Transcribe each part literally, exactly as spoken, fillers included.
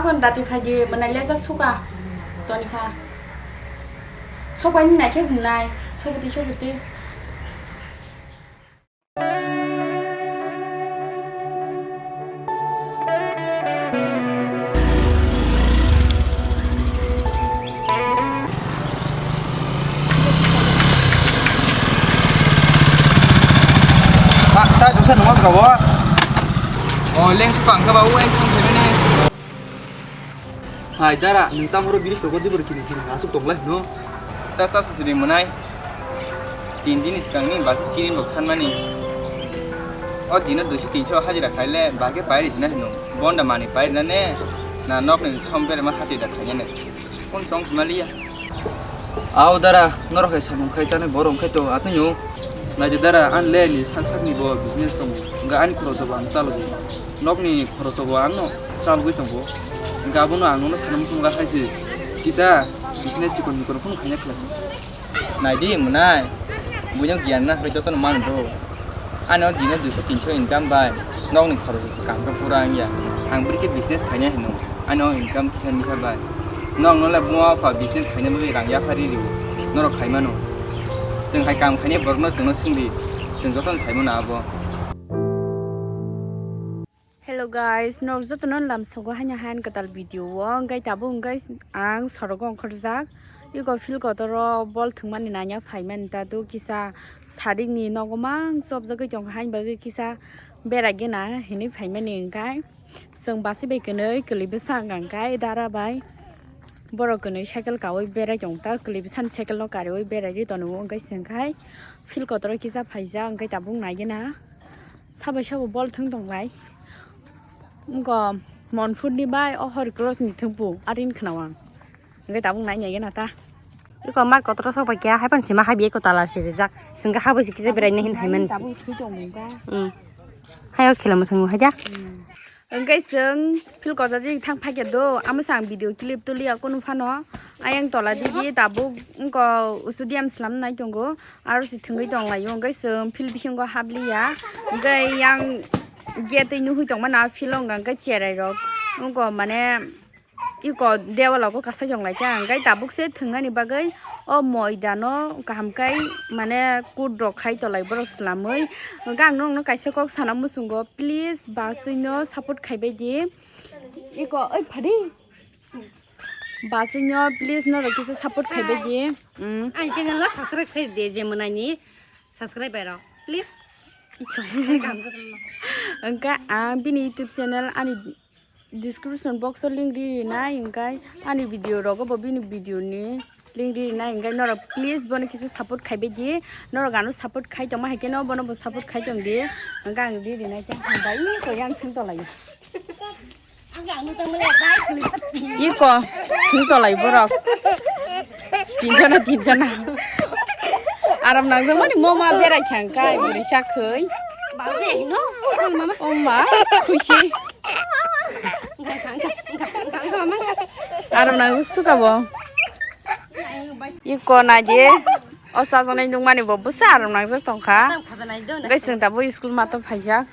Kon dati phai di, mwnai lejak suka. Toni kha. Sopai ni naikhe humnai. Sobuti, sobuti. Pak, ta jusa nungos gabo. Oh, leng suka angka ba, uai, kung kene. Hai dara, nwng tamo oro biri sogo dibor kini kini asuk tonglai hino. Ta ta sasuri mwnai. Tin din ni swkang ni basi kini bok sanmani. O dino duiso tinso hajira khaile bage pairi sina hino. Bonda mani pairi na ne. Na nok ni som bere ma hati da khaine ne. Kun song sima liya. Ao dara, norok hai samung khai chanai borok khai to atwino. Naidi dara, an le ni sak sak ni bo business tongo. Ga ani khorosa bo ang chalogo. Nokni khoroso bo ano chalgwi tongo. Hingke abono ang nono sana muchungo kha hai se kisa business chikon mikon phano khaina khlai se. Naidi mwnai, buino giyan na hoi jotono mano do. Ano dino duiso tinso income bai nokni khoroso se kaham khe pura wngya. Ang bwrwi khe business khaina hino. Ano income kisa misa bai. Nokno le buma pha business khaina bagwi rang yaphari rio. Norok khai mano. Chwng hai kam khainai borokno chwngno swngdi. Chwng jotono sai mano abo. Hello guys, norok jotono lamsogo haino hayan kwtal video o, hwnkhe tabuk hwnkhe ang sorogo ongkhorjak. Eko field kotoro bol thwngmani nanya phaimani ta do kisa sarik ni nogo mang chopjagwi tongkha haini bagwi kisa berai gena hinwi phaimani hwnkhe chwng basi bai kwnwi kwlwi bwsa wngkha hwnkhe dara bai borok kwnwi cycle kaui berai tongkha kwlwi bwsani cycle no kariui berai ri tongo hwnkhe chwng khai field kotoro kisa phaijak hwnkhe tabuk nai gena. Sabai sabo bol thwng tong lai. Wngkha Monpur ni bai o Hori Cross ni thwngpo arin khna ang. Hwnkhe tabuk nai nai gana ta. Eko mar kotoro sok bai kya hai pan sima hai bi eko talar se rijak. Singka ha bai se kisa berai nai hin hai man se. Tabuk sui tong mung kha. Hmm. Hai o khela mwthang hai da. Hmm. Hwnkhe chwng field kotor ri thang phai khe do, amo se ang video clip tuliya kunu phano. Ayang tola digi tabuk wngkha stadium slam nai tongo, aro se thwngwi tong laio. Hwnkhe chwng field bisingo habliya, hwnkhe yang gate twi nuhwi tongmana field o hwnkha hwnkhe cherai rok wngkha mane eko dewalo kok kasai tong lai kha, hwnkhe tabuk se thwngnani bagwi o moida no kaham khe mane kut rok khai tolai borok swlamwi. Hwnkhe ang nokno kaisa kok sana muchungo, please bachwi no support khai bai di. Eko, oi, phadi. Bachwi no, please, norok kisa support khai bai di. Mm. Ani channel no subscribe khai di, je mwnai ni subscribe bai rok, please. Ichong. Hwnkhe ang bini YouTube channel ani description box o link ri rinai, hwnkhe ani video rogo bo bini video ni link ri rinai, hwnkhe norok please bono kisa support khai bai di. Norok ano support khai tongma hai khe no bono bo support khai tong di. Hwnkhe ang ri rinai khe hambai ko yang thung tolai. Iko, ni tolai borok. Tinjana, tinjana. Aram nang mani moma berai khang kai, buri sakhoi. Oma, khushi. Aram nang suka bo. Iko na je. O sajaknai nukmani bo bwsa aram nangjak tongkha. Guys, chwng tabuk school mato phaijak.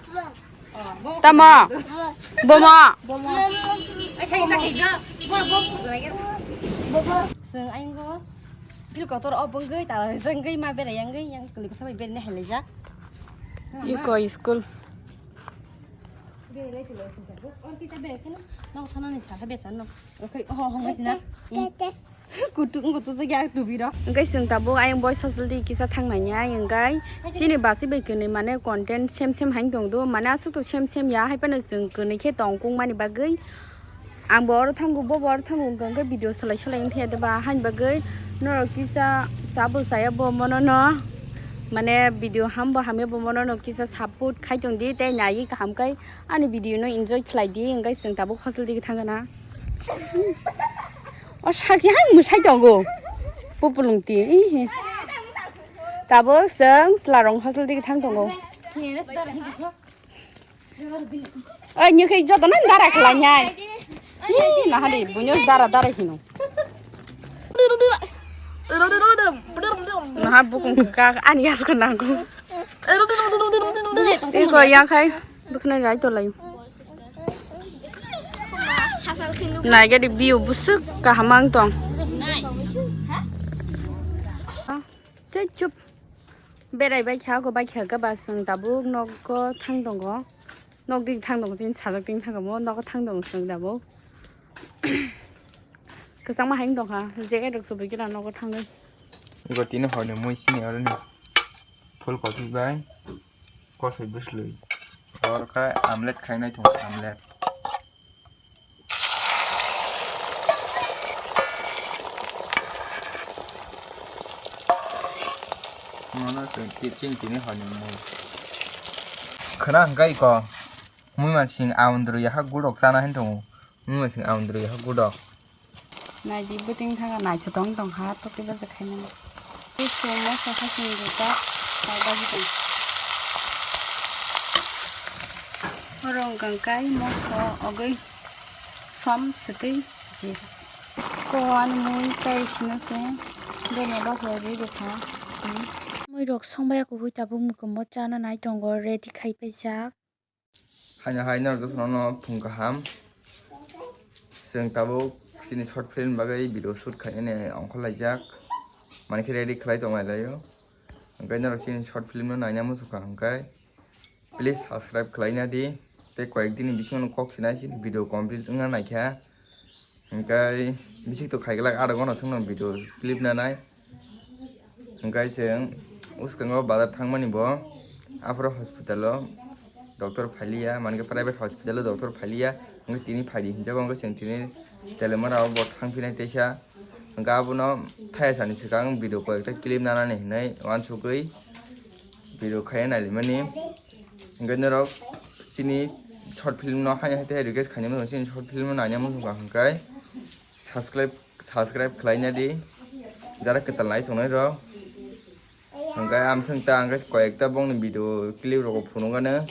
Tamo? Bomo? Chwng ayang go. Bil kotor o bwngwi ta jengwi ma berai yangwi yang kwlwi bwsa bai berai hai laijak. Iko school. Berai tilo sing tabuk. Or kita berai kheno. Nok sanani chasa besan no. Okay, oh, oh, oh, na. Kutuk kutuk jagya tubiro. Hwnkhe chwng tabuk ayang boys hostel di kisa thang nai ai hwnkhe chini basi bai kwnwi mane content same same haino tong do, mane aswk to same same ya, hai phano chwng kwnwi khe tong kung mani bagwi. Ang bo oro thango, bo bo oro thango, hwnkhe video solai solai wngthaya de ba, haini bagwi norok kisa chabo chaya bo mono no, mane video ham bo hamya bo mono no kisa support khai tong di, tei naiwi kaham khai ani video no enjoy khlai di, hwnkhe chwng tabuk hostel digi thang gana. O sakya hai mwsai tongo. Pupulung ti. Ihi. Tabuk chwng chwla rong hostel digi thang tongo. Oi, nyo khe joto nang dara khlai nyai. Ih, naha de, bunyo dara dara hino. Naha bukung ka ani yas ko nango. Iko yang khai. Bwkhwnai rai tolai. Naigadi view busuk kaham ang tong. Tei chup. Berai bai kha, go bai kha, ga ba chwng tabuk nogo thang tongo. Nog di thang tongo, chini sajak tini thang tongo, nogo thang tongo chwng tabuk. Kwchangma hai wng tongkha, jacket rok chubui khe nogo thangwi. Ego tini horni mui sini aro ni. Phul kopi bai kosoi bwslwi. Oro khe amlet khainai tongo, amlet. Mono chwng ki-, chini tini hwnwi mui. Khwna hwnkhe iko mui mansing aundru yaha gudok chana hin tongo. Mui mansing aundru yaha gudok. Naidi bwtwing thangkha naithothok wng tongkha, tokhe bwswk khainani. Tei chwng moso hasing rijak, kaibaji tong. Oro wngkha kai moso ogwi som swtwi jir. Ko ani mui tei sino se bini bapha ri rikha. Mui rok song baya kubui tabuk mukumbo chana nai tongo, ready khai paijak. Haino hai norok jotono no phung kaham. Chwng tabuk chini short film bagwi video shoot khainani ongkhorlaijak. Mani khe ready khlai tonglailai o. Hwnkhe norok chini short film no naina muchungkha hwnkhe please subscribe khlaina di. Tei koyek dini bisingo no kok sinai chini video complete wngna naikha. Hwnkhe bisik to khaiglak adok gano chwngno video clip nanai. Hwnkhe chwng uskango bazar thangmani bo. Aphuru hospital o doctor phailiya, mankhe private hospital o doctor phailiya. Hwnkhe tini phaidi hinjago, hwnkhe chwng tini Telemara o bo thangphinai teisa. Hwnkhe abono thaya sani swkang video koi ekta clip nanani hinwi uansukgwi video khaiya nailaimani. Hwnkhe norok chini short film no haino hai tei request khainai mano, chini short film no naina muchungkha hwnkhe subscribe, subscribe khlaina di jara kwtal nai tongnai rok. Hwnkhe amswng ta hwnkhe koi ekta bongni video clip rok phunukgano.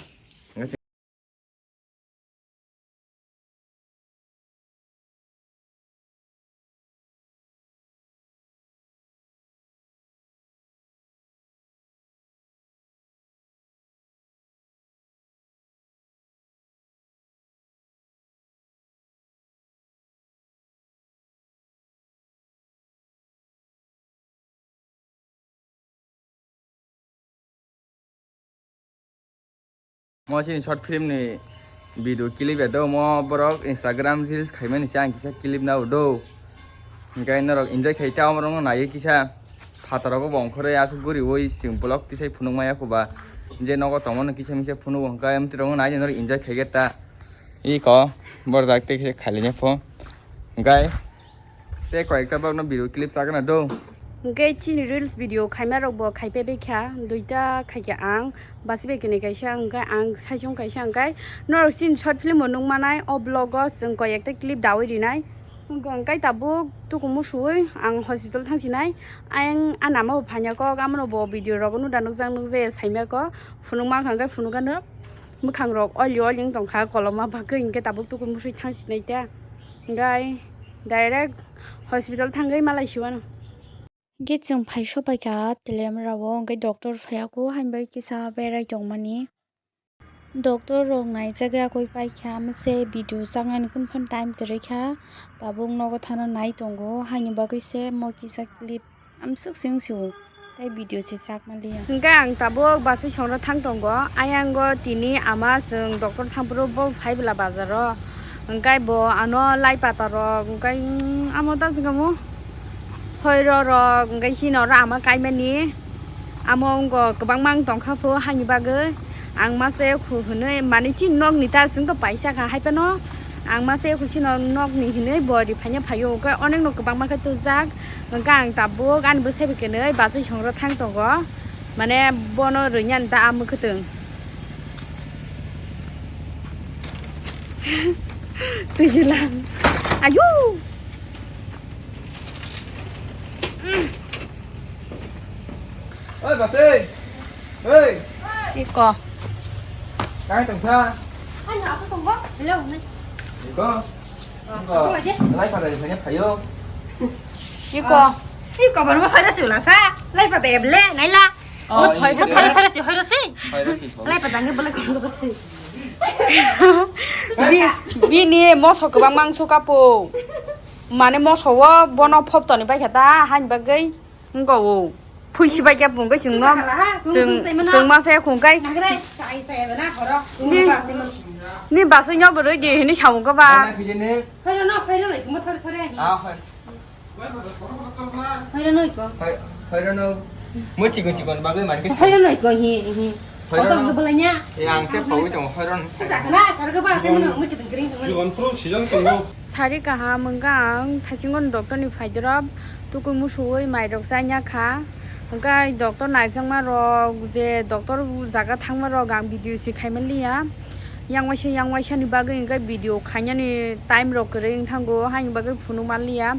Mo chini short film ni video clip ya do, mo borok Instagram reels khaimani se ang kisa clip nao do. Hwnkhe norok enjoy khai ta, omorok no naiwi kisa phataro bo ongkhorwi aswk guriwi chwng vlog tisai phunuk maya khuba. Je nogo tongmano kisa misa phunugo hwnkhe amtwi rok no nai norok enjoy khai ta. Iko borok dak tei kisa khailainya pho. Hwnkhe tei koi ekta borokno video clip chagana do. Hwnkhe chini reels video khaima rok bo khai paibai kha, duita khaikha ang, basi bai kwnwi kaisa, hwnkhe ang saichung kaisa, hwnkhe norok chini short film bo nukmanai, o vlog o chwng koi ekta clip dawi rinai. Hwnkhe tabuk tukumu suwi ang hospital thangsinai, ayang a nama bo phaina kok, amano bo video rogo nuda nukjak nukjaya saima kok, phunukma wngkha hwnkhe phunukgano. Mwkhang rok oili oili wng tongkha, koloma bagwi hwnkhe tabuk tukumu sui thangsinai ta. Hwnkhe direct hospital thangwi malai siwano. Hwnkhe chwng phai sopaikha Telemra o, hwnkhe doctor phaiya kho, haino bai kisa berai tongmani. Doctor rok naijak ya koi paikha, mase video chaknani kunu phano time kwrwi kha, tabuk nogo thana nai tongo, haini bagwi se mo kisa clip amswk se wng sio, tei video se chakma liya. Hwnkhe ang tabuk bwsai songno thang tongo, ayang o tini ama chwng doctor thang phuru bo phai bwla bazar o, hwnkhe bo ano lai pata rok, hwnkhe, mm, amo tamo se kamo. Hoi ro rok, hwnkhe chini oro ama kaimani. Amo wngkha kwbangma wng tongkha pho, haini bagwi. Ang masa ekhu hwnwi, mani chini nokni ta chwngkhe paisa kha, hai phano ang masa ekhu chini nokni hwnwi bo ri phaina phaio, hwnkhe onekno kwbangma khe tubujak. Hwnkhe ang tabuk ani bwsai bai kwnwi bachai songrok thang tongo, mane bono rwinani ta amo kwtwng. Twi lang. Ayu! Oi, bachai. Oi. Iko. Kai tongsa. Ano, ako tongbo. Hello, nai. Iko. Iko. Lai pada di sana phaio. Iko. Iko, baru mau pada sih, ulasa. Lai pada ya, bele, naila. Oh, iya. Mau pada, pada sih, pada sih. Pada sih. Lai pada nggak boleh kalau sih. Bi-, bini moso kwbang mangsu kapo. Mane moso o bono phop toni bai kha ta, hain bagwi wngko o. Phuisi bai khe phung kai chwngno. Sakala ha, tung chwng, tung sai mano. Chwng ma se khung kai. Nagrai, sai sai ba na horo. Ni, ni baswi nyo bwrwi di hini samung ko ba. Phairano, phairano, ikumo thore thore ahi. Ah, phai. Phairano iko. Phai, phairano. Mo chikon chikon bagwi mani khe. Phairano iko hi, hi. Phairano. Kotok dubulanya. E, ang se pawi tongo phairano. Sakala, sarga ba se mano, mo chikon kring tongo. Chikon pro sijang tongo. Sari kaham wngkha ang thaisingo doctor ni phaidorop tukui musuwi mairok chanya kha. Hwnkhe doctor naijakma rok je doctor jaga thangma rok ang video se khaimaliya. Yang waisa yang waisa ni bagwi hwnkhe video khainani time rok kwrwi wngthango, haini bagwi phunuk manliya.